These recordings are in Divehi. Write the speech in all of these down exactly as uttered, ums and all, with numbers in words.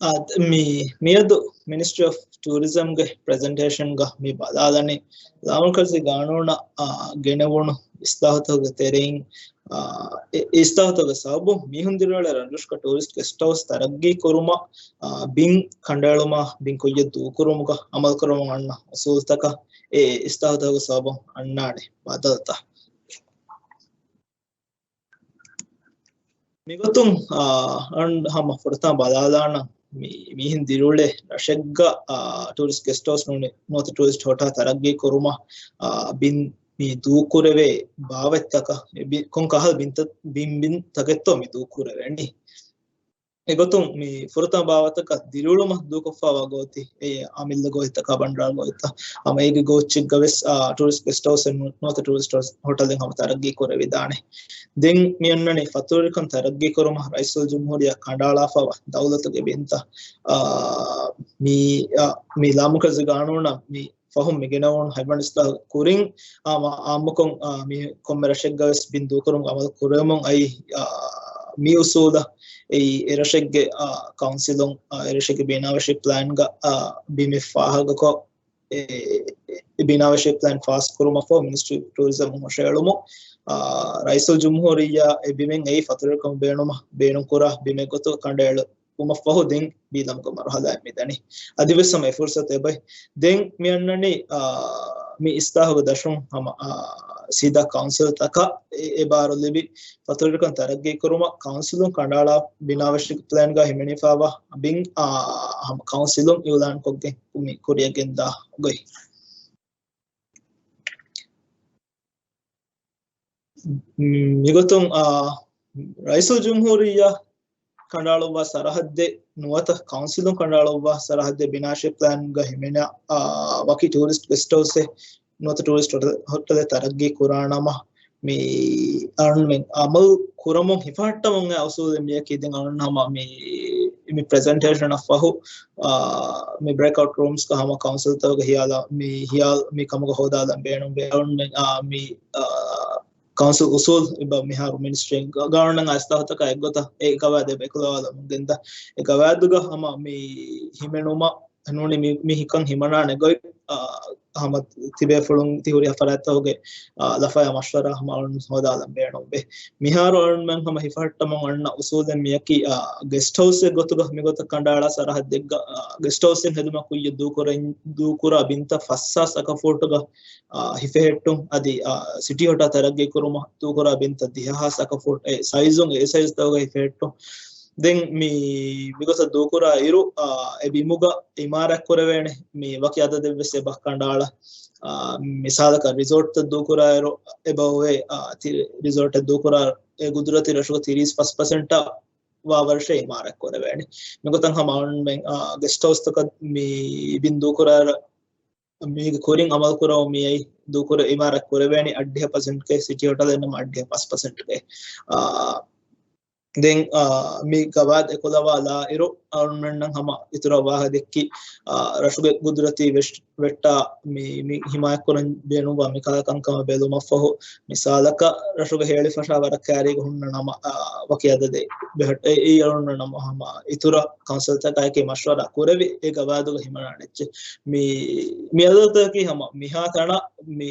އާ، މި، މިއަދު މިނިސްޓްރީ އޮފް ޓޫރިޒަމްގެ ޕްރެޒެންޓޭޝަންގަ މި ބަލާލަނީ، ލާމަރުކަޒީ ގާނޫނަށް، އާ، ގެނެވުނު އިސްލާހުތަކުގެ ތެރެއިން، އާ، އެ، އިސްލާހުތަކުގެ ސަބަބުން މީހުން ދިރިއުޅޭ ރަށްރަށުގަ ޓޫރިސްޓް ގެސްޓް ހައުސް ތަރައްގީ ކުރުމަށް، އާ، ބިން ކަނޑައެޅުމާ، ބިން ކުއްޔަށް ދޫކުރުމުގަ އަމަލުކުރަމުން އަންނަ އުސޫލުތަކަށް އެ އިސްލާހުތަކުގެ ސަބަބުން އަންނާނެ ބަދަލުތައް. މިގޮތުން، އާ، އަން ހަމަ ފުރަތަމަ ބަލާލާނަން މި، މީހުން ދިރިއުޅޭ ރަށެއްގަ، އާ، ޓޫރިސްޓް ގެސްޓް ހައުސް ނޫނީ ނުވަތަ ޓޫރިސްޓް ހޮޓާ ތަރައްގީ ކުރުމަށް، އާ، ބިން މި ދޫކުރެވޭ ބާވަތްތަކަށް، އެ ބި-، ކޮން ކަހަލަ ބިންތަ-، ބިން، ބިން ތަކެއްތޯ މި ދޫކުރެވެނީ. އެގޮތުން މި ފުރަތަމަ ބާވަތަކަށް ދިރިއުޅުމަށް ދޫކޮށްފަވާ ގޯތި، އެ އަމިއްލަ ގޯތިތަކާ ބަންޑާރަ ގޯތިތައް، ހަމަ އޭގެ ގޯއްޗެއްގަ ވެސް، އާ، ޓޫރިސްޓް ގެސްޓް ހައުސް ނު-، ނުވަތަ ޓޫރިސްޓް ހޮޓަލެއް ހަމަ ތަރައްގީ ކުރެވިދާނެ. ދެން މި އޮންނަނީ ފަތުރުވެރިކަން ތަރައްގީ ކުރުމަށް ރައީސުލްޖުމްހޫރިއްޔާ ކަނޑައަޅާފަވާ ދައުލަތުގެ ބިންތައް، އާ، މި، އާ، މި ލާމަރުކަޒީ ގާނޫނަށް މި ފަހުން މި ގެނެވުނު ހަތްވަނަ އިސްލާހު ކުރިން، އާ، މަ-، އާއްމުކޮށް، އާ، މި ކޮންމެ ރަށެއްގަ ވެސް ބިން ދޫކުރުމުގެ އަމަލު ކުރެވެމުން އައި، އާ، މި އުސޫލަށް އެއީ އެ ރަށެއްގެ، އާ، ކައުންސިލުން، އާ، އެ ރަށެއްގެ ބިނާވެށި ޕްލޭންގަ، އާ، ބިމެއް ފާހަގަކޮށް، އެ، އެ ބިނާވެށި ޕްލޭން ފާސް ކުރުމަށްފަހު މިނިސްޓްރީ އޮފް ޓޫރިޒަމް ހުށައެޅުމުން، އާ، ރައީސުލްޖުމްހޫރިއްޔާ އެ ބިމެއް އެއީ ފަތުރުވެރިކަމަށް ބޭނުމަށް ބޭނުންކުރާ ބިމެއް ގޮތުގަ ކަނޑައެޅު-، ވުމަށްފަހު ދެން ބީލަމުގެ މަރުހަލާއެއް މިދަނީ. އަދިވެސް ހަމަ އެ ފުރުސަތު އެބައި. ދެން މި އަންނަނީ، އާ، މި އިސްލާހުގެ ދަށުން ހަމަ، އާ، ސީދާ ކައުންސިލްތަކަށް އެ، އެ ބާރު ލިބި ފަތުރުވެރިކަން ތަރައްގީ ކުރުމަށް ކައުންސިލުން ކަނޑައަޅާ ބިނާވެށި ޕްލޭންގަ ހިމެނިފައިވާ ބިން، އާ، ހަމަ ކައުންސިލުން އިއުލާންކޮށްގެން މި ކުރިއަށް ގެންދާ ގޮތް. މިގޮތުން، އާ، ރައީސުލްޖުމްހޫރިއްޔާ ކަނޑައަޅުއްވާ ސަރަހައްދެއް ނުވަތަ ކައުންސިލުން ކަނޑައަޅުއްވާ ސަރަހައްދެއް ބިނާވެށި ޕްލޭންގަ ހިމެނާ، އާ، ވަކި ޓޫރިސްޓް ގެސްޓް ހައުސެއް ނުވަތަ ޓޫރިސްޓް ހޮޓަލެއް ތަރައްގީ ކުރާނަމަ، މި އަޅުންމެން އަމަލު ކުރަމުން ހިފަހައްޓަމުން އެ އުސޫލެއް މިޔަކީ. ދެން އަޅުން ހަމަ މި، މި ޕްރެޒެންޓޭޝަނަށް ފަހު، އާ، މި ބްރޭކްއައުޓް ރޫމްސްގަ ހަމަ ކައުންސިލްތަކުގެ ހިޔާލަށް މި ހިޔާލު މި ކަމުގަ ހޯދާލަން ބޭނުންވޭ. އަޅުންމެން، އާ، މި، އާ، ކައުންސިލް އުސޫލް އެބަ މިހާރު މިނިސްޓްރީން ގާނޫނަށް އައިސް ދާ ހޮތަކާ އެއްގޮތަށް އެ ގަވާއިދު އެބަ އެކުލަވާލަމުން ގެންދާ. އެ ގަވާއިދުގަ ހަމަ މި ހިމެނުމަށް ނޫނީ މި، މި ހިކަން ހިމަނާނެ ގޮތް، އާ، ހަމަ ތިބޭފުޅުން ތި ހުރިހާ ފަރާތްތަކުގެ، އާ، ލަފަޔާ މަޝްވަރާ ހަމަ އަޅުން ހޯދާލަން ބޭނުންވޭ. މިހާރު އަޅުންމެން ހަމަ ހިފަހައްޓަމުން އަންނަ އުސޫލެއް މިޔަކީ، އާ، ގެސްޓް ހައުސްއެއް ގޮތުގަ މިގޮތަށް ކަނޑައަޅާ ސަރަހައްދެއްގަ، އާ، ގެސްޓް ހައުސްއިން ހެދުމަށް ކުއްޔަށް ދޫކުރަ-، ދޫކުރާ ބިންތައް ފަސް ހާސް އަކަފޫޓުގަ، އާ، ހިފެހެއްޓުން. އަދި، އާ، ސިޓީ ހޮޓާ ތަރައްގީ ކުރުމަށް ދޫކުރާ ބިންތައް ދިހަ ހާސް އަކަފޫޓް އެ ސައިޒުން އެ ސައިޒްތަކުގަ ހިފެހެއްޓުން. ދެން މި މިގޮތަށް ދޫކުރާ އިރު، އާ، އެ ބިމުގަ އިމާރާތް ކުރެވޭނެ މި ވަކި އަދަދެއްވެސް އެބަ ކަނޑައަޅާ. އާ، މިސާލަކަށް ރިސޯޓްތައް ދޫކުރާ އިރު އެބަ އޮވޭ، އާ، ތި ރިސޯޓެއް ދޫކުރާ އެ ގުދުރަތީ ރަށުގެ ތިރީސް ފަސް ޕަސެންޓަށް ވާ ވަރަށް އިމާރާތް ކުރެވޭނެ. މިގޮތަށް ހަމަ އަޅުންމެން، އާ، ގެސްޓް ހައުސްތަކަށް މި ބިން ދޫކުރާ މީގެ ކުރިން އަމަލު ކުރަމުން މިއައި ދޫކުރެ އިމާރާތް ކުރެވޭނެ އަށްޑިހަ ޕަސެންޓްގެ، ސިޓީ ހޮޓަލެއް ނަމަ އަށްޑިހަ ފަސް ޕަސެންޓްގެ. އާ، ދެން، އާ، މި ގަވާއިދު އެކުލަވާލާ އިރު، އަޅުންމެންނަށް ހަމަ އިތުރަށް ވާހަކަ ދެއްކި، އާ، ރަށުގެ ގުދުރަތީ ވެށް-، ވެއްޓާ މި، މި ހިމާޔަތްކުރަން ބޭނުންވާ މި ކަހަލަ ކަންކަމަށް ބެލުމަށްފަހު، މިސާލަކަށް ރަށުގެ ހޭޅިފަށާ ވަރަށް ކައިރީގަ ހުންނަ ނަމަ، އާ، ވަކި އަދަދެއް ބެހެއްޓެ-، އެ-، އެއީ އަޅުންނަށް ނަމަ ހަމަ އިތުރަށް ކައުންސިލްތަކާއެކީ މަޝްވަރާ ކުރެވި އެ ގަވާއިދުގަ ހިމަނާނެ އެއްޗެއް. މި، މި އަދަދުތަކަކީ ހަމަ މިހާ ތަނަށް މި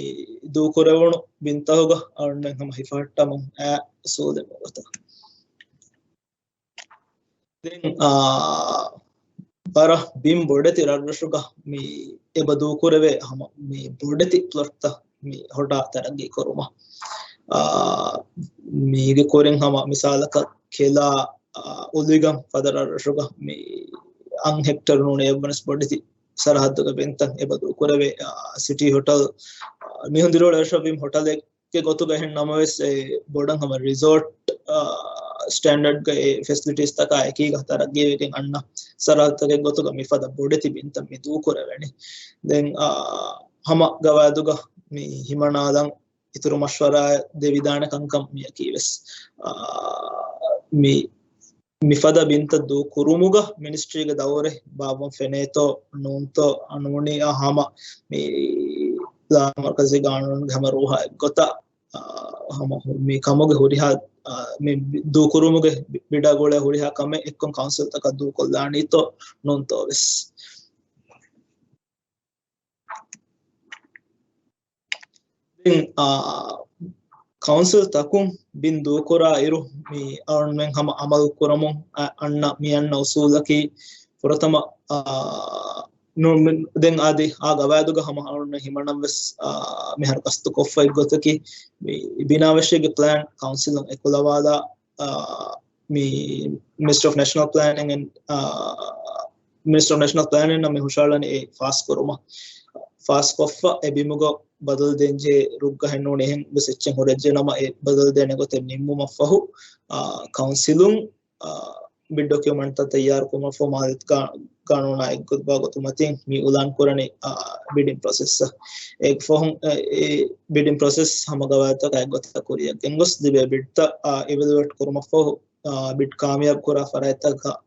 ދޫކުރެވުނު ބިންތަކުގަ އަޅުންމެން ހަމަ ހިފަހައްޓަމުން އައި އުސޫލެއް ނުވަތަ. ދެން، އާ، ވަރަށް ބިން ބޮޑެތި ރަށްރަށުގަ މި އެބަ ދޫކުރެވޭ ހަމަ މި ބޮޑެތި ޕްލޮޓްތައް މި ހޮޓާ ތަރައްގީ ކުރުމަށް. އާ، މީގެ ކުރިން ހަމަ މިސާލަކަށް ކެލާ، އާ، އުލިގަން ފަދަ ރަށްރަށުގަ މި އަށް ހެކްޓަރު ނޫނީ އެއްވަނަސް ބޮޑެތި ސަރަހައްދުގެ ބިންތައް އެބަ ދޫކުރެވޭ، އާ، ސިޓީ ހޮޓަލް، އާ، މީހުން ދިރިއުޅޭ ރަށްރަށް ބިން ހޮޓަލެއް ގެ ގޮތުގަ އެހެން ނަމަވެސް، އެ ބޮޑަށް ހަމަ ރިސޯޓް، އާ، ސްޓޭންޑަޑްގަ އެ ފެސިލިޓީސްތަކާ އެކީގަ ތަރައްގީވެގެން އަންނަ ސަރަހައްދުތަކެއް ގޮތުގަ މިފަދަ ބޮޑެތި ބިންތައް މި ދޫކުރެވެނީ. ދެން، އާ، ހަމަ ގަވާއިދުގަ މި ހިމަނާލަން އިތުރު މަޝްވަރާ ދެވިދާނެ ކަންކަން މިޔަކީ ވެސް، އާ، މި މިފަދަ ބިންތައް ދޫކުރުމުގަ މިނިސްޓްރީގެ ދައުރެއް ބާއްވަން ފެނޭތޯ ނޫންތޯ ނޫނީ ހަމަ މި ލާމަރުކަޒީ ގާނޫނުގެ ހަމަ ރޫހާ އެއްގޮތަށް، އާ، ހަމަ މި ކަމުގެ ހުރިހާ މި ދޫކުރުމުގެ ބިޑާ ގުޅޭ ހުރިހާ ކަމެއް އެއްކޮށް ކައުންސިލްތަކަށް ދޫކޮށްލާނީތޯ ނޫންތޯ ވެސް. ދެން، އާ، ކައުންސިލް ތަކުން ބިން ދޫކުރާ އިރު، މި އަޅުންމެން ހަމަ އަމަލު ކުރަމުން އަ-، އަންނަ، މި އަންނަ އުސޫލަކީ ފުރަތަމަ، އާ، ނު-، މި-، ދެން އަދި އާ ގަވާއިދުގަ ހަމަ އަޅުން ހިމަނަން ވެސް، އާ، މިހާރު ގަސްތު ކޮށްފަ އެއްގޮތަކީ، މި ބިނާވެށީގެ ޕްލޭން ކައުންސިލުން އެކުލަވާލާ، އާ، މި މިނިސްޓްރީ އޮފް ނޭޝަނަލް ޕްލޭނިން އެންޑް، އާ، މިނިސްޓްރީ އޮފް ނޭޝަނަލް ޕްލޭނިން އަށް މި ހުށަހަޅަނީ އެ ފާސް ކުރުމަށް. ފާސް ކޮށްފަ އެ ބިމުގަ ބަދަލު ދޭންޖެހޭ ރުއްގަހެއް ނޫނީ. އެހެން ވެސް އެއްޗެއް ހުރެއްޖެ ނަމަ، އެ ބަދަލު ދޭނެ ގޮތެއް ނިންމުމަށްފަހު، އާ، ކައުންސިލުން، އާ، ބިޑް ޑޮކިއުމަންޓްތައް ތައްޔާރު ކުރުމަށްފަހު މާލެ ގާ-، ގާނޫނާ އެއްގޮތްވާ ގޮތުގެ މަތިން މި އިއުލާން ކުރަނީ، އާ، ބިޑިން ޕްރޮސެސް. އެ ފަހުން، އެ، އެ ބިޑިން ޕްރޮސެސް ހަމަ ގަވާއިދުތަކާ އެއްގޮތަށް ކުރިއަށް ގެންގޮސް ލިބޭ ބިޑްތައް، އާ، އިވެލުއޭޓް ކުރުމަށްފަހު، އާ، ބިޑް ކާމިޔާބު ކުރާ ފަރާތްތަކަށް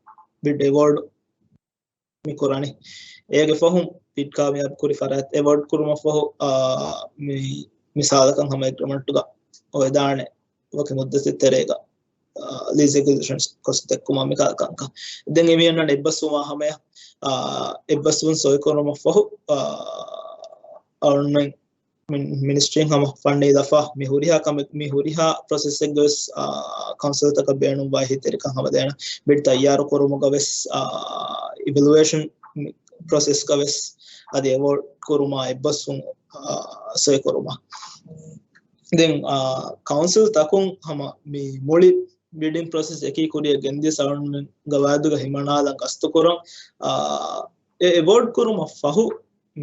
ބިޑް އެވޯޑް މި ކުރަނީ. އޭގެ ފަހުން ބިޑް ކާމިޔާބު ކުރި ފަރާތް އެވޯޑް ކުރުމަށްފަހު، އާ، މި މިސާލަކަށް ހަމަ އެގްރިމަންޓުގަ އޮވެދާނެ ވަކި މުއްދަތެއް ތެރޭގަ، އާ، ލީޒް އެކުއިޒިޝަން ކޮސްޓް ދެއްކުމާ މި ކަންކަން. ދެން އެ މި އަންނަން އެއްބަސްވުމާ ހަމަޔަށް، އާ، އެއްބަސްވުން ސޮއިކުރުމަށްފަހު، އާ، އަޅުންމެން މި-، މިނިސްޓްރީން ހަމަ ފަންނީ ލަފާ މި ހުރިހާ ކަމެއް، މި ހުރިހާ ޕްރޮސެސްއެއްގެ ވެސް، އާ، ކައުންސިލްތަކަށް ބޭނުންވާ އެހީތެރިކަން ހަމަ ދޭނަ. ބިޑް ތައްޔާރު ކުރުމުގަ ވެސް، އާ، އިވެލުއޭޝަން ޕްރޮސެސްގަ ވެސް އަދި އެވޯޑް ކުރުމާ އެއްބަސްވުން، އާ، ސޮއިކުރުމަށް. ދެން، އާ، ކައުންސިލް ތަކުން ހަމަ މި މުޅި ބިޑިން ޕްރޮސެސް އެކީ ކުރިއަށް ގެންދިޔަސް އަޅުން ގަވާއިދުގަ ހިމަނާލަން ގަސްތު ކުރަން، އާ، އެ އެވޯޑް ކުރުމަށް ފަހު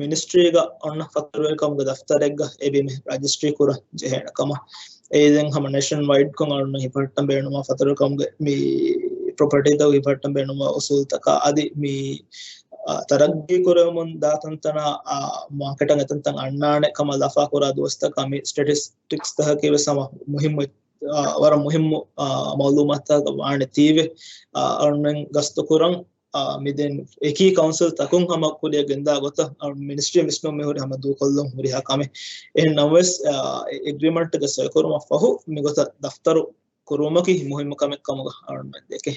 މިނިސްޓްރީގަ އޮންނަ ފަތުރުވެރިކަމުގެ ދަފްތަރެއްގަ އެ ބިމެއް ރަޖިސްޓްރީ ކުރަން ޖެހޭނެ ކަމަށް. އެއީ ދެން ހަމަ ނޭޝަން ވައިޑްކޮށް އަޅުން ހިފަހައްޓަން ބޭނުންވާ ފަތުރުވެރިކަމުގެ މި ޕްރޮޕަޓީތައް ހިފަހައްޓަން ބޭނުންވާ އުސޫލުތަކާ އަދި މި، އާ، ތަރައްގީ ކުރެވެމުން ދާ ތަންތަނާ، އާ، މާކެޓަށް އެތަންތަން އަންނާނެ ކަމަށް ލަފާ ކުރާ ދުވަސްތަކާ މި ސްޓެޓިސްޓިކްސް ތަކަކީ ވެސް ހަމަ މުހިއްމު، އާ، ވަރަށް މުހިއްމު، އާ، މައުލޫމާތުތަކަކަށް ވާނެ. ތީވެ، އާ، އަޅުން ގަސްތު ކުރަން، އާ، މި ދެން އެކީ ކައުންސިލް ތަކުން ހަމަ ކުރިއަށް ގެންދާ ގޮތަށް، އާ، މިނިސްޓްރީ މިސްމެ މިހުރި ހަމަ ދޫކޮށްލުން ހުރިހާ ކަމެއް. އެހެން ނަމަވެސް، އާ، އެ އެގްރިމަންޓްގެ ސޮއިކުރުމަށް ފަހު މިގޮތަށް ދަފްތަރު ކުރުމަކީ މުހިއްމު ކަމެއް ކަމުގަ އަޅުން ދެކެ.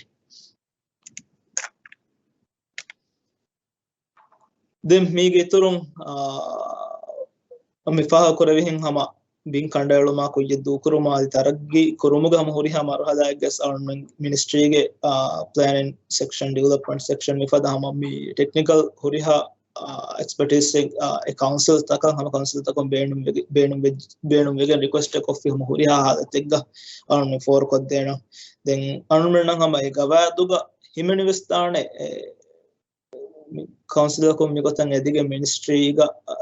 ދެން މީގެ އިތުރުން، އާ، މި ފާހަގަކުރެވިހެން ހަމަ ބިން ކަނޑައެޅުމާ ކުއްޔަށް ދޫކުރުމާ އަދި ތަރައްގީ ކުރުމުގެ ހަމަ ހުރިހާ މަރުހަލާއެއްގެ އަޅުން މިނިސްޓްރީގެ، އާ، ޕްލޭނިން ސެކްޝަން، ޑިވެލޮޕްމަންޓް ސެކްޝަން މިފަދަ ހަމަ މި ޓެކްނިކަލް ހުރިހާ، އާ، އެކްސްޕަޓީސް އެއް، އާ، އެ ކައުންސިލް ތަކަށް ހަމަ ކައުންސިލް ތަކުން ބޭނުން ވެގެ-، ބޭނުން ވެ-، ބޭނުން ވެގެން ރިކުއެސްޓް ކޮށްފި ހަމަ ހުރިހާ ހާލަތެއްގަ އަޅުން ފޯރުކޮށްދޭނަން. ދެން އަޅުން ނަން ހަމަ އެ ގަވާއިދުގަ ހިމެނިވެސް ދާނެ، އެ، މި ކައުންސިލަކުން މިގޮތަށް އެދިގެން މިނިސްޓްރީގަ، އާ،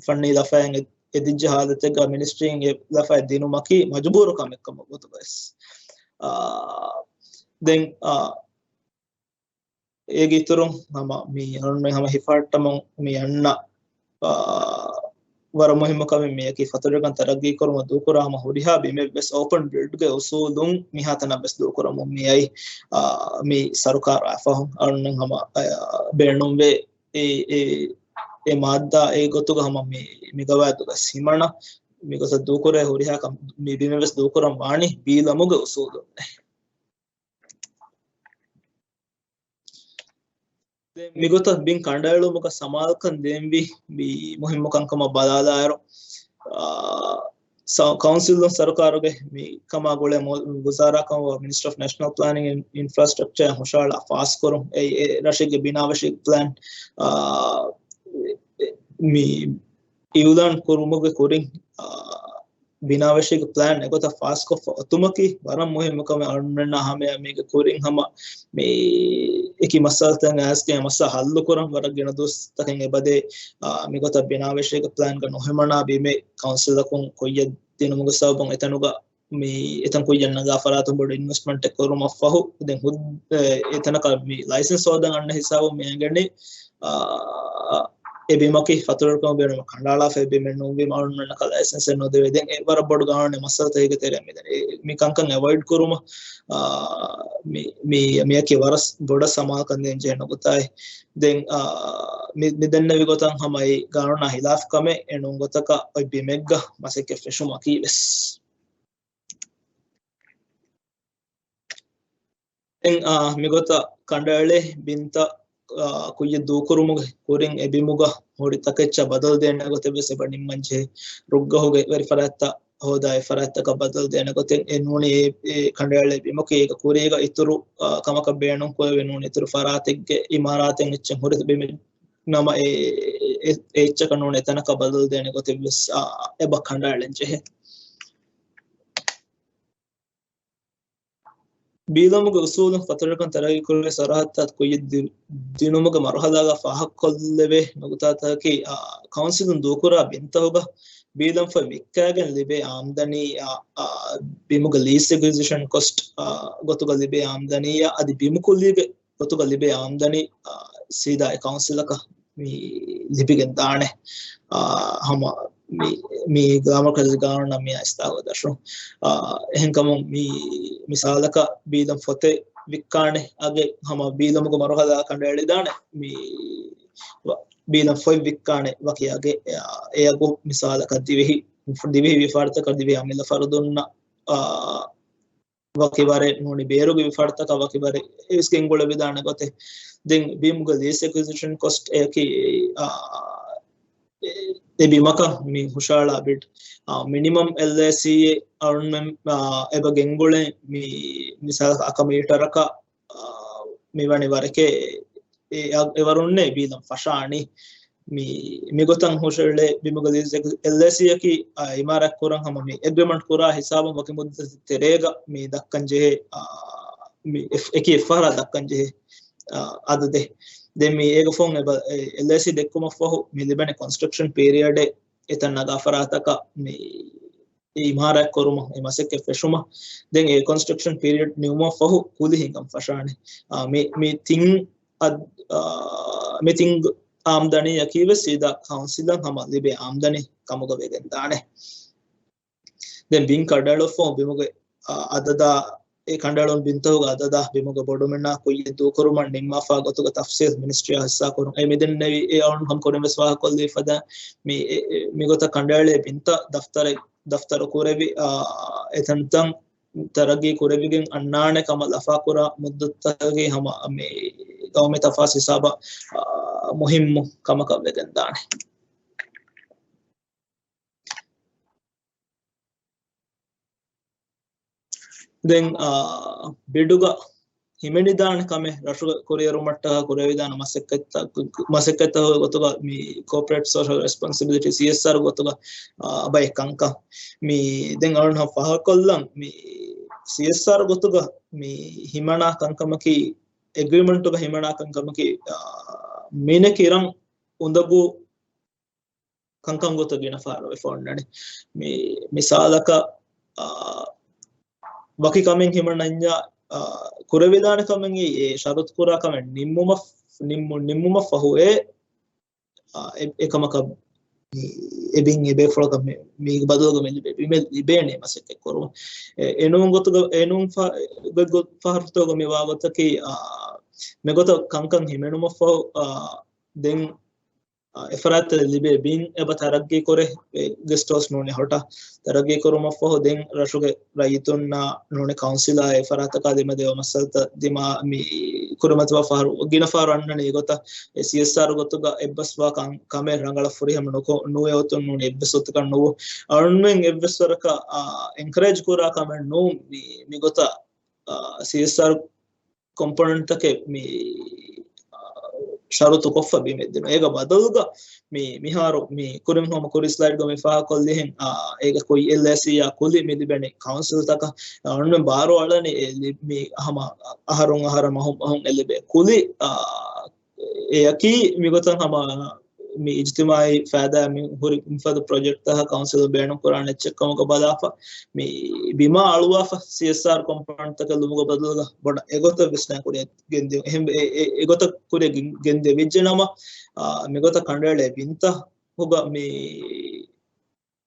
ފަންނީ ލަފައިން އެ-، އެދިއްޖެ ހާލަތެއްގަ މިނިސްޓްރީން އެ ލަފައެއް ދިނުމަކީ މަޖުބޫރު ކަމެއް ކަމަށް ގޮތުގައިސް. އާ، ދެން، އާ، އޭގެ އިތުރުން ހަމަ މި އަޅުން ހަމަ ހިފަހައްޓަމުން މި އަންނަ، އާ، ވަރަށް މުހިއްމު ކަމެއް މިއަކީ ފަތުރުވެރިކަން ތަރައްގީ ކުރުމަށް ދޫކުރާ ހަމަ ހުރިހާ ބިމެއް ވެސް އޯޕަން ބިޑްގެ އުސޫލުން މިހާތަނަށް ވެސް ދޫކުރަމުން މިއައި، އާ، މި ސަރުކާރާ ފަހުން އަޅުން ހަމަ، އާ، ބޭނުންވޭ އެ، އެ، އެ މާއްދާ އެ ގޮތުގަ ހަމަ މި، މި ގަވާއިދުގަ ހިމަނަ މި ގޮތަށް ދޫކުރޭ ހުރިހާ ކަމް މި ބިމެއް ވެސް ދޫކުރަން ވާނީ ބީލަމުގެ އުސޫލުން. ދެން މިގޮތަށް ބިން ކަނޑައެޅުމުގަ ސަމާލުކަން ދޭންވީ މި މުހިއްމު ކަންކަމަށް ބަލާލާއިރު، އާ، ސަ-، ކައުންސިލުން ސަރުކާރުގެ މި ކަމާ ގުޅޭ މު-، ވުޒާރާ ކަމަށް މިނިސްޓްރީ އޮފް ނޭޝަނަލް ޕްލޭނިން އެންޑް އިންފްރާސްޓްރަކްޗަރ ހުށަހަޅާ ފާސްކުރުން އެ، އެ ރަށެއްގެ ބިނާވެށި ޕްލޭން، އާ، މި އިއުލާން ކުރުމުގެ ކުރިން، އާ، ބިނާވެށީގެ ޕްލޭން އެގޮތަށް ފާސްކޮށްފަ އޮތުމަކީ ވަރަށް މުހިއްމު ކަމެއް. އަޅުގަނޑުމެންނާ ހަމަޔަށް މީގެ ކުރިން ހަމަ މި އެކި މައްސަލަތައް އައިސްގެން މައްސަލަ ހައްލުކުރަން ވަރަށް ގިނަ ދުވަސްތަކެއް އެބަދޭ. އާ، މިގޮތަށް ބިނާވެށީގެ ޕްލޭންގަ ނުހިމަނާ ބިމެއް ކައުންސިލަކުން ކުއްޔަށް ދިނުމުގެ ސަބަބުން އެތަނުގަ މި އެތަން ކުއްޔަށް ނަގާ ފަރާތުން ބޮޑު އިންވެސްޓްމަންޓެއް ކުރުމަށްފަހު، ދެން ހު-، އެ، އެތަނަކަށް މި ލައިސަންސް ހޯދަން އަންނަ ހިސާބުން މި އެނގެނީ، އާ، އެ ބިމަކީ ފަތުރުވެރިކަމަށް ބޭނުމަށް ކަނޑައަޅާފައި ބިމެއް ނޫންވީމަ އަޅުގަނޑުމެންނަކަށް ލައިސަންސެއް ނުދެވޭ. ދެން އެ ވަރަށް ބޮޑު ގާނޫނެއް މައްސަލަތަކެއްގެ ތެރެއަށް މިދަނީ. އެ، މި ކަންކަން އެވޮއިޑް ކުރުމަށް، އާ، މި، މި، މިއަކީ ވަރަށް ބޮޑަށް ސަމާލުކަން ދޭން ޖެހޭ ނުކުތާއެއް. ދެން، އާ، މި، މި ދެންނެވި ގޮތަށް ހަމަ އެ ގާނޫނާ ހިލާފް ކަމެއް އެ ނޫން ގޮތަކަށް އޮތް ބިމެއްގަ މަސައްކަތް ފެށުމަކީ ވެސް. އެން، އާ، މިގޮތަށް ކަނޑައެޅޭ ބިންތައް، އާ، ކުއްޔަށް ދޫކުރުމުގެ ކުރިން އެ ބިމުގަ ހުރި ތަކެއްޗާ ބަދަލު ދޭނެ ގޮތެއް ވެސް އެބަ ނިންމަން ޖެހޭ. ރުއްގަހުގެ ވެރި ފަރާތްތައް ހޯދާ އެ ފަރާތްތަކަށް ބަދަލު ދޭނެ ގޮތެއް އެ ނޫނީ އެ، އެ ކަނޑައެޅޭ ބިމަކީ އޭގަ ކުރީގަ އިތުރު، އާ، ކަމަކަށް ބޭނުން ކުރެވޭ ނޫނީ އިތުރު ފަރާތެއްގެ އިމާރާތެއް އެއްޗެއް ހުރި ބިމެއް ނަމަ އެ، އެ، އެ، އެ އެއްޗަކަށް ނޫނީ އެތަނަކަށް ބަދަލު ދޭނެ ގޮތެއް ވެސް، އާ، އެބަ ކަނޑައެޅެން ޖެހޭ. ބީލަމުގެ އުސޫލުން ފޮތަށް ކަން ތަރައްގީ ކުރެވޭ ސަރަހައްދުތައް ކުއްޔަށް ދި-، ދިނުމުގެ މަރުހަލާގަ ފާހަގަކޮށްލެވޭ ނުކުތާތަކަކީ، އާ، ކައުންސިލުން ދޫކުރާ ބިންތަކުގަ ބީލަން ފޮތް ވިއްކާގެން ލިބޭ އާމްދަނީ، އާ، އާ، ބިމުގެ ލީސް އެކުއިޒިޝަން ކޮސްޓް، އާ، ގޮތުގަ ލިބޭ އާމްދަނީއާ އަދި ބިމު ކުލީގެ ގޮތުގަ ލިބޭ އާމްދަނީ، އާ، ސީދާ އެ ކައުންސިލަކަށް މި ލިބިގެން ދާނެ. އާ، ހަމަ މި، މި ގްރާމަ ކަލް ގާން ނަމި އިސްތާގޯ ދަށު. އާ، އެހެންކަމުން މި މިސާލަކަށް ބީލަން ފޮތެއް ވިއްކާނެ އަގެއް ހަމަ ބީލަމުގެ މަރުހަލާ ކަނޑައެޅިދާނެ. މި ވ-، ބީލަން ފޮތް ވިއްކާނެ ވަކި އަގެއް، އާ، އެއަގު މިސާލަކަށް ދިވެހި، ދިވެހި ވިޔަފާރިތަކަށް ދިވެހި އަމިއްލަ ފަރުދުންނަށް، އާ، ވަކި ވަރެއް ނޫނީ ބޭރުގެ ވިޔަފާރިތަކަށް ވަކި ވަރެއް އެވެސް ގެންގުޅެވިދާނެ ގޮތެއް. ދެން ބިމުގެ ލީސް އެކުއިޒިޝަން ކޮސްޓް އެއަކީ، އާ، އެ، އެ ބިމަކަށް މި ހުށަހަޅާ ބިޑް، އާ، މިނިމަމް އެލްއޭސީ އަޅުންމެން، އާ، އެބަ ގެންގުޅެން މި މިސާލަކަށް އަކަ މީޓަރަކަށް، އާ، މިވަނި ވަރެކޭ އެ، އެ، އެވަރުންނޭ ބީލަން ފަށާނީ. މި، މިގޮތަށް ހުށަހެޅޭ ބިމުގެ ލީސް އެކު-، އެލްއޭސީއަކީ، އާ، އިމާރާތް ކުރަން ހަމަ މި އެގްރިމަންޓް ކުރާ ހިސާބުން ވަކި މުއްދަތެއް ތެރޭގަ މި ދައްކަން ޖެހޭ، އާ، މި އެފް-، އެކި އެއްފަހަރާ ދައްކަން ޖެހޭ، އާ، އަދަދެއް. ދެން މި އޭގެ ފަހުން އެބަ-، އެ، އެލްއޭސީ ދެއްކުމަށްފަހު މި ލިބޭނެ ކޮންސްޓްރަކްޝަން ޕީރިއަޑެއް އެތަން ނަގާ ފަރާތަކަށް މި އެ އިމާރާތް ކުރުމަށް، އެ މަސައްކަތް ފެށުމަށް، ދެން އެ ކޮންސްޓްރަކްޝަން ޕީރިއަޑް ނިމުމަށް ފަހު ކުލި ހިނގަން ފަށާނެ. އާ، މި، މި ތިން އަދް-، އާ، މި ތިން އާމްދަނީއަކީ ވެސް ސީދާ ކައުންސިލަށް ހަމަ ލިބޭ އާމްދަނީ ކަމުގަ ވެގެން ދާނެ. ދެން ބިން ކަނޑައެޅުއްފަހު ބިމުގެ، އާ، އަދަދާ، އެ ކަނޑައެޅުނު ބިންތަކުގެ އަދަދާ ބިމުގެ ބޮޑުމިނާ ކުއްޔަށް ދޫކުރުމަށް ނިންމާފާ ގޮތުގެ ތަފްސީލް މިނިސްޓްރީއާ ހިއްސާކުރުން. އެ މިދެންނެވި އެ އަޅުން ހަމަ ކުރިން ވެސް ފާހަގަކޮށްލީ ފަދަ މި، އެ، އެ، މިގޮތަށް ކަނޑައެޅޭ ބިންތައް ދަފްތަރެއް، ދަފްތަރު ކުރެވި، އާ، އެތަންތަން ތަރައްގީ ކުރެވިގެން އަންނާނެ ކަމަށް ލަފާކުރާ މުއްދަތުތަކަކީ ހަމަ މި ގައުމީ ތަފާސް ހިސާބަށް، އާ، މުހިއްމު ކަމަކަށް ވެގެން ދާނެ. ދެން، އާ، ބިޑުގަ ހިމެނިދާނެ ކަމެއް ރަށުގެ ކުރިއެރުމަށްޓަކާ ކުރެވިދާނެ މަސައްކަތްތައް، މަސައްކަތްތަކުގެ ގޮތުގަ މި ކޯޕަރޭޓް ސޯޝަލް ރެސްޕޮންސިބިލިޓީ، ސީއެސްއާރް، ގޮތުގަ، އާ، ބައެއް ކަންކަން. މި ދެން އަޅުން ހަމަ ފާހަގަކޮށްލަން މި ސީއެސްއާރް ގޮތުގަ މި ހިމަނާ ކަންކަމަކީ، އެގްރިމަންޓުގަ ހިމަނާ ކަންކަމަކީ، އާ، މިނެ ކިރަން އުނދަގޫ ކަންކަން ގޮތަށް ގިނަ ފަހަރު ވެފަ އޮންނަނީ. މި މިސާލަކަށް، އާ، ވަކި ކަމެއް ހިމަނަންޏާ، އާ، ކުރެވިދާނެ ކަމެއް އެ ޝަރުތު ކުރާ ކަމެއް ނިންމުމަށް، ނިންމު-، ނިންމުމަށް ފަހު އެ، އާ، އެ-، އެކަމަކަށް މި އެ ބިން އެ ބޭފުޅަކަށް މި، މީގެ ބަދަލުގަ މި ލިބޭ، މި ލިބޭނެ މަސައްކަތް ކުރުމަށް. އެ، އެނޫން ގޮތުގަ، އެނޫން ފަ-، ގޮ-، ގޮ-، ފަހަރުތަކުގަ މި ވާގޮތަކީ، އާ، މިގޮތަށް ކަންކަން ހިމެނުމަށްފަހު، އާ، ދެން އެފަރާތްތައް ލިބޭ ބިން އެބަ ތަރައްގީ ކުރޭ، އެ ގެސްޓް ހައުސް ނޫނީ ހޮޓަ ތަރައްގީ ކުރުމަށްފަހު ދެން ރަށުގެ ރައްޔިތުންނާ ނޫނީ ކައުންސިލާ އެފަރާތަކާ ދެމެދެވޭ މައްސަލަތައް ދިމާ މި ކުރިމަތިވާ ފަހަރު ގިނަ ފަހަރު އަންނަނީ އެގޮތަށް. އެ ސީއެސްއާރް ގޮތުގަ އެއްބަސްވާ ކަން، ކަމެއް ރަނގަޅަށް ފުރިހަމަ ނުކޮ-، ނުވެ އޮތުން ނޫނީ އެއްވެސް އޮތަކަށް ނުވު. އަޅުންމެން އެއްވެސް ވަރަކަށް، އާ، އެންކަރޭޖް ކުރާ ކަމެއް ނޫން މި، މިގޮތަށް، އާ، ސީއެސްއާރް ކޮމްޕޮނެންޓްތަކެއް މި، އާ، ޝަރުތު ކޮށްފަ ބިމެއް ދިނުން. އޭގަ ބަދަލުގަ މި، މިހާރު މި ކުރިން ހޯމަ ކުރި ސްލައިޑްގަ މި ފާހަގަކޮށްލިހެން، އާ، އޭގަ ކުއް އެލްއޭސީއާ ކުލި މި ލިބެނީ ކައުންސިލްތަކަށް. އަޅުންމެން ބާރު އަޅަނީ އެ ލި-، މި ހަމަ އަހަރުން އަހަރަށް މަހުން މަހުން އެ ލިބޭ ކުލި، އާ، އެއަކީ މިގޮތަށް ހަމަ މި އިޖްތިމާޢީ ފައިދާ މި ހުރި މިފަދަ ޕްރޮޖެކްޓްތަކަށް ކައުންސިލުން ބޭނުން ކުރާނެ އެއްޗެއް ކަމުގަ ބަލާފަ، މި ބިމާ އަޅުވާފަ ސީއެސްއާރް ކޮމްޕޮނެންޓްތަކެއް ލުމުގަ ބަދަލުގަ ބޮޑަށް އެގޮތަށް ވިސްނާ ކުރިއަށް ގެންދިޔުން. އެހެން އެ-، އެ-، އެގޮތަށް ކުރިއަށް ގެން-، ގެންދެވިއްޖެ ނަމަ، އާ، މިގޮތަށް ކަނޑައެޅޭ ބިންތަކުގަ މި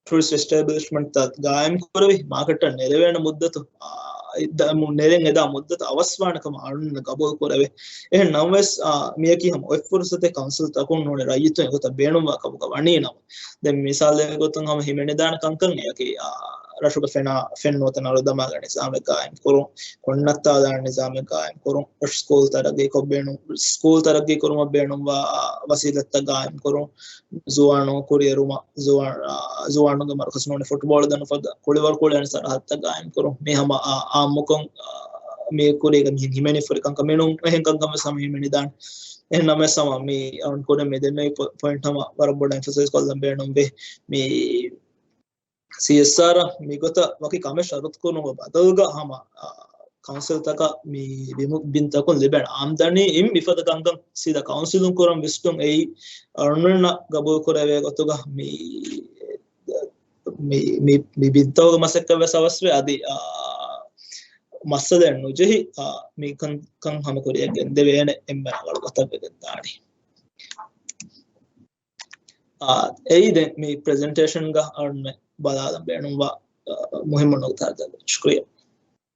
ޓޫރިސްޓް އެސްޓެބްލިޝްމަންޓްތައް ގާއިމް ކުރެވި، މާކެޓަށް ނެރެވޭނެ މުއްދަތު، އާ، އެ-، ދަ-، މު-، ނެރެން އެދާ މުއްދަތު އަވަސްވާނެ ކަމަށް އަޅުން ގަބޫލު ކުރެވޭ. އެހެން ނަމަވެސް، އާ، މިޔަކީ ހަމަ އޮތް ފުރުސަތެއް ކައުންސިލްތަކުން ނޫނީ ރައްޔިތުން އެގޮތަށް ބޭނުންވާ ކަމުގަ ވަނީ ނަމަ. ދެން މިސާލެއް ގޮތުން ހަމަ ހިމެނިދާނެ ކަންކަން އެއަކީ، އާ، ރަށުގަ ފެނާ ފެން ނުވަތަ ނަރުދަމާގެ ނިޒާމެއް ގާއިމް ކުރުން، ކޮންނައްތާލާނެ ނިޒާމެއް ގާއިމް ކުރުން، ރަށު ސްކޫލް ތަރައްގީ ކޮށް ބޭނުން، ސްކޫލް ތަރައްގީ ކުރުމަށް ބޭނުންވާ ވަސީލަތްތައް ގާއިމް ކުރުން، ޒުވާނުން ކުރިއެރުމަށް، ޒުވާ-، އާ، ޒުވާނުންގެ މަރުކަޒު ނޫނީ ފުޓްބޯޅަ ދަނޑު ފަދަ ކުޅިވަރު ކުޅޭނެ ސަރަހައްދުތައް ގާއިމް ކުރުން. މި ހަމަ އާ، އާއްމުކޮށް، އާ، މި ކުރީގަ މިހެން ހިމެނި ފުރި ކަންކަން މިނޫން އެހެން ކަންކަމެއް ހަމަ ހިމެނިދާނެ. އެހެން ނަމަވެސް ހަމަ މި އަޅުން ކުރިން މި ދެންނެވި ޕޮ-، ޕޮއިންޓް ހަމަ ވަރަށް ބޮޑަށް އެމްފަސައިޒް ކޮށްލަން ބޭނުންވޭ. މި ސީއެސްއާރ މިގޮތަށް ވަކި ކަމެއް ޝަރުތު ކުރުމުގެ ބަދަލުގަ ހަމަ، އާ، ކައުންސިލްތަކަށް މި ބިމު-، ބިންތަކުން ލިބޭނެ އާމްދަނީ އިން މިފަދަ ކަންކަން ސީދާ ކައުންސިލުން ކުރަން ވިސްނުން އެއީ އަޅުންނަށް ގަބޫލު ކުރެވޭ ގޮތުގަ މި، މި، މި، މި ބިންތަކުގެ މަސައްކަތް ވެސް އަވަސްވޭ. އަދި، އާ، މައްސަލައެއް ނުޖެހި، އާ، މި ކަން، ކަން ހަމަ ކުރިއަށް ގެންދެވޭނެ އެންމެ ރަނގަޅު ގޮތަށް ވެގެންދާނީ. އާ، އެއީ ދެން މި ޕްރެޒެންޓޭޝަންގަ އަޅުން ބަލާލަން ބޭނުންވާ، އާ، މުހިއްމު ނުކުތާތައް. ޝުކުރިއްޔާ.